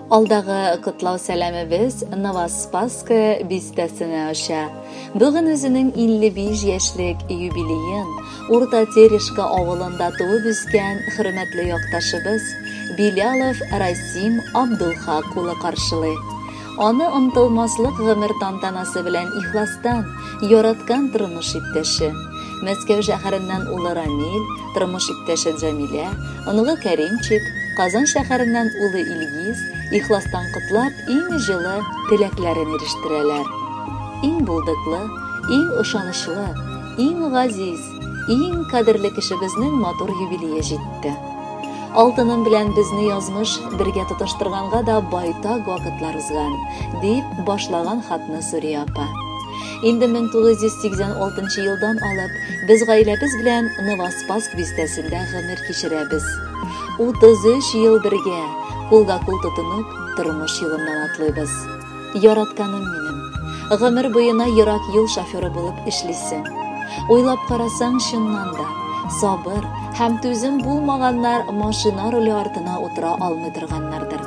Алдагы котлау сәламебез Новоспасское бистәсенә оча. Бүген үзенең 55 яшьлек юбилеен Урта Терешка авылында туып үскән хөрмәтле якташыбыз Билялов Расим Абдулхак улы каршылый. Аны онытылмаслык гомер тантанасы белән ихластан яраткан тормыш иптәше, Мәскәү шәһәреннән улы Рамил, тормыш иптәше Джамилә, оныгы Кәримчик, Казан шәһәреннән улы Илгиз ихластан котлап, иң җылы теләкләрен ирештерәләр. Иң булдыклы, иң ышанычлы, иң газиз, иң кадерле кешебезнең матур юбилее җитте. Алтыным белән безне язмыш бергә тоташтырганга да байтак вакытлар узган, дип башлаган хатны Сурия апа. Инде 1986 елдан алып без гаиләбез белән Новоспасск бистәсендә гомер кичерәбез. 33 ел бергә, кулга-кул тотынып, тормыш юлыннан атлыйбыз. Яратканым минем. Гомер буена ерак юл шоферы булып эшлисең. Уйлап карасаң, чыннан да, сабыр һәм түзем булмаганнар машина руле артына утыра алмый торганнардыр.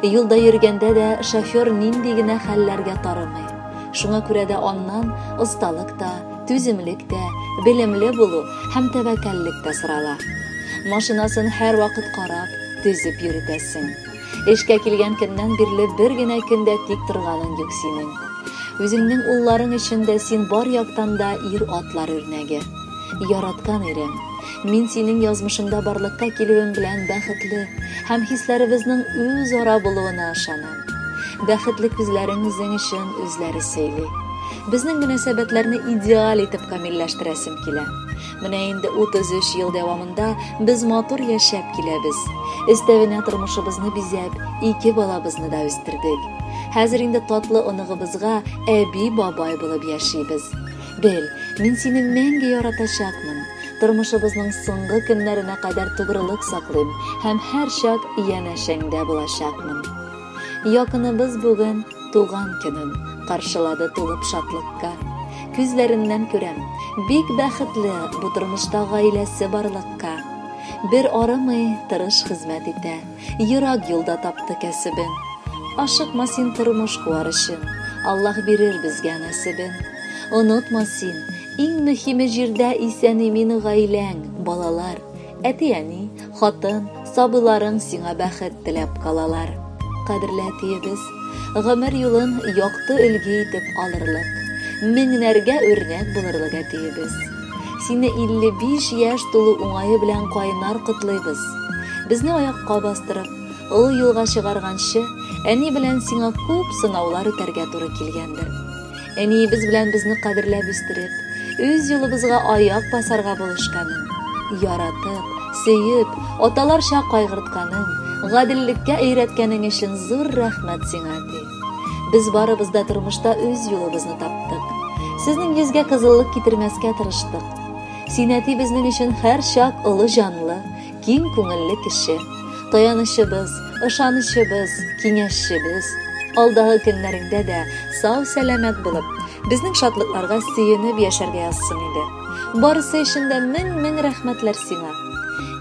Юлда йөргәндә дә шофер нинди генә хәлләргә тарымый. Шуңа күрә дә аннан осталык та, түземлек тә, белемле булу һәм тәвәккәллек тә сорала. Машинасын һәрвакыт карап, төзеп йөретәсең. Эшкә килгән көннән бирле бер генә көн дә тик торганың юк синең. Үзеңнең улларың өчен дә син бар яктан да ир-атлар үрнәге. Яраткан ирем, мин синең язмышыңда барлыкка килүең белән бәхетле һәм хисләребезнең үзара булуына ышанам. Бәхетле күзләрең үзең өчен үзләре сөйли. Безнең мөнәсәбәтләрне идеаль итеп камилләштерәсем килә. Менә инде 33 ел дәвамында без матур яшәп киләбез. Өстәвенә тормышыбызны бизәп, ике балабызны да үстердек. Хәзер инде татлы оныгыбызга әби-бабай булып яшибез. Бел, мин сине мәңге яратачакмын. Тормышыбызның соңгы көннәренә кадәр тугрылык саклыйм һәм һәрчак янәшәңдә булачакмын. Якыныбыз бүген туган көнен каршылады тулып шатлыкка. Күзләреннән күрәм, бик бәхетле бу тормышта гаиләсе барлыкка. Бер арымый тырыш хезмәт итә, ерак юлда тапты кәсебен. Ашыкма син тормыш куар өчен, Аллаһ бирер безгә насибен. Онытма син, иң мөһиме җирдә исән-имин гаиләң, балалар. Әти-әни, хатын, сабыйларың сиңа бәхет теләп калалар. Кадерле әтиебез, гомер юлын якты өлге итеп алырлык, меңнәргә үрнәк булырлык әтиебез. Сине 55 яшь тулу уңае белән кайнар котлыйбыз. Безне аякка бастырып, олы юлга чыгарганчы, әни белән сиңа күп сынаулар үтәргә туры килгәндер. Әниебез белән безне кадерләп үстереп, үз юлыбызга аяк басарга булышканың, яратып, сөеп, аталарча кайгыртканың, гаделлеккә өйрәткәнең өчен зур рәхмәт сиңа, әти. Без барыбыз да тормышта үз юлыбызны таптык. Сезнең йөзгә кызыллык китермәскә тырыштык. Син, әти, безнең өчен һәрчак олы җанлы, киң күңелле кеше. Таянычыбыз, ышанычыбыз, киңәшчебез. Алдагы көннәреңдә дә сау-сәламәт булып, безнең шатлыкларга сөенеп яшәргә язсын иде. Барысы өчен дә мең-мең рәхмәтләр сиңа.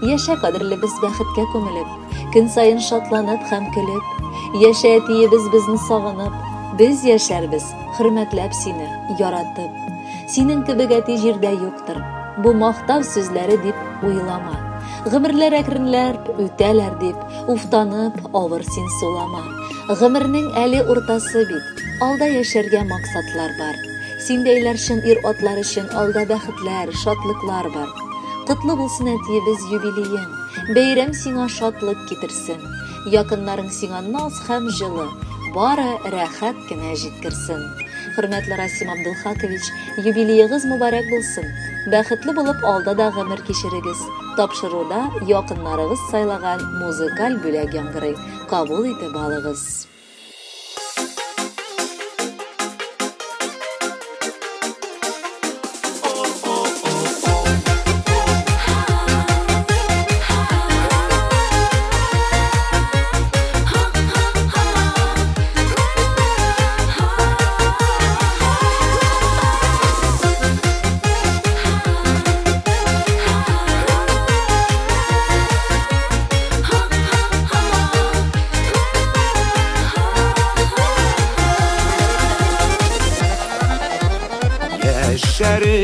Яшә, кадерлебез, бәхеткә күмелеп, көн саен шатланып һәм көлеп. Яшә, әтиебез, безне сагынып, без яшәрбез, хөрмәтләп сине, яратып. Синең кебек әти җирдә юктыр. Бу мактау сүзләре дип уйлама. Гомерләр әкренләп үтәләр дип, уфтанып, авыр син сулама. Гомернең әле уртасы бит, алда яшәргә максатлар бар. Синдәйләр чын ир-атлар өчен алда бәхетләр, шатлыклар бар. Котлы булсын, әтиебез, юбилеең, бәйрәм сиңа шатлык китерсен. Якыннарың сиңа наз һәм җылы, бары рәхәт кенә җиткерсен. Хөрмәтле Расим Абдулхакович, юбилеегыз мөбарәк булсын! Бәхетле булып алда да гомер кичерегез. Тапшыруда якыннарыгыз сайлаган музыкаль бүләк яңгырый. Кабул итеп алыгыз.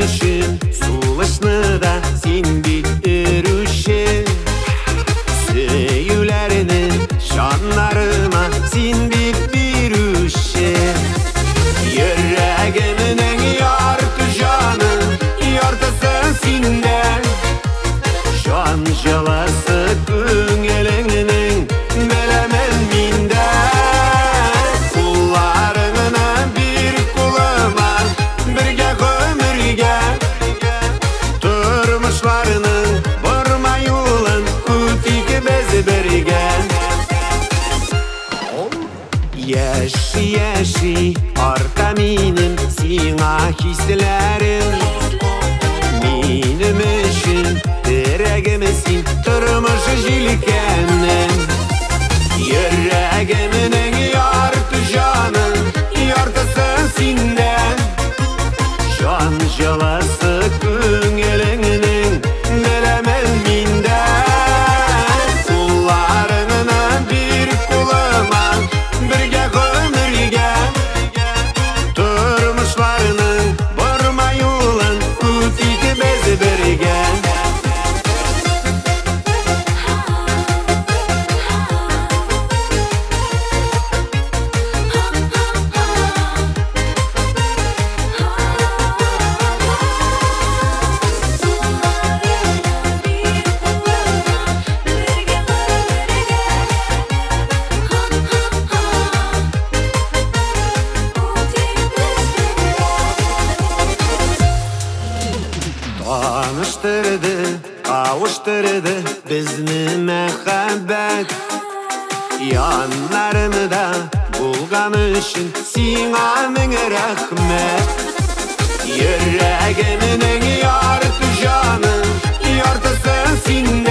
өчен сулышны да син бит өрүче. Сөюләрне җаннарыма син бит бирүче. Йөрәгемнең ярты җаны, яртысы синдә. Җан җылысы күңелеңнең беләмен миндә. Кулларыңны бир кулыма, бергә гомергә. Тормышларның борма юлын үтик без бергә. Яши, яши, арта минем сиңа хисләрем. Минем өчен терәгем син, тормыш җилкәнем. Йөрәгемнең ярты җаны, яртысы синдә. Җан җылысы күңелеңнең беләмен миндә. Кулларыңны бир кулыма, бергә гомергә. Тормышларның борма юлын үтик без бергә. Таныштырды, кавыштырды безне мәхәббәт. Яннарымда булган өчен сиңа мең рәхмәт. Йөрәгемнең ярты җаны, яртысы синдә.